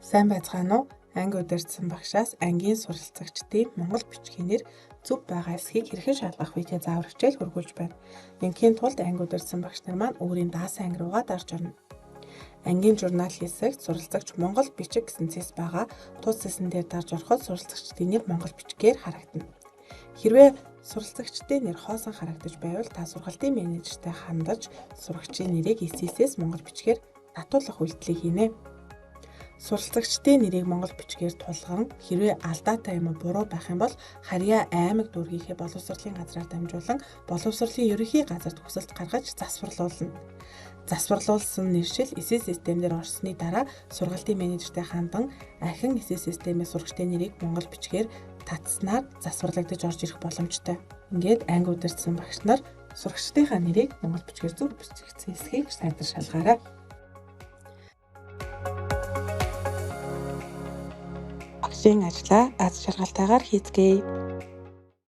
Сайн байцгаана уу? Анги удирдсан багшаас ангийн суралцагчдын монгол бичгийн нэр зөв байгаа эсхийг хэрхэн шалгах видео заавар хичээл хүргүүлж байна. Ингийн тулд анги удирдсан багш нар маань өөрийн даасан анги руугаа дарж орно. Ангийн журнал хэсэгт суралцагч монгол бичиг гэсэн цэс байгаа. Тус цэсэн дээр дарж ороход суралцагчдын нэр монгол бичгээр харагдана. Хэрвээ суралцагчдын нэр хоосон харагдаж байвал та сургалтын менежертэй хандаж сурагчийн нэрийг эсэсээс монгол бичгээр татуулах үйлдэлийг хийнэ. Суралцагчдын нэрийг монгол бичгээр тулган хэрвээ алдаатай юм уу буруу байх юм бол Харьяа аймаг дүүргийнхээ боловсролын газраар дамжуулан боловсролын ерөнхий газарт хүсэлт гаргаж засварлуулна. Засварлуулсан нэршил эсээ систем дээр орсны дараа сургалтын менежертэй хандан ахин эсээ системээс сурагчдын нэрийг монгол бичгээр татснаар засварлагдаж орж ирэх боломжтой. Ингээд анги удирдсан багш нар сурагчдынхаа нэрийг монгол бичгээр зөв бичигдсэн эсхийг сайтар шалгаарай. Багшийн ажлаа аз жаргалтайгаар хийцгээе.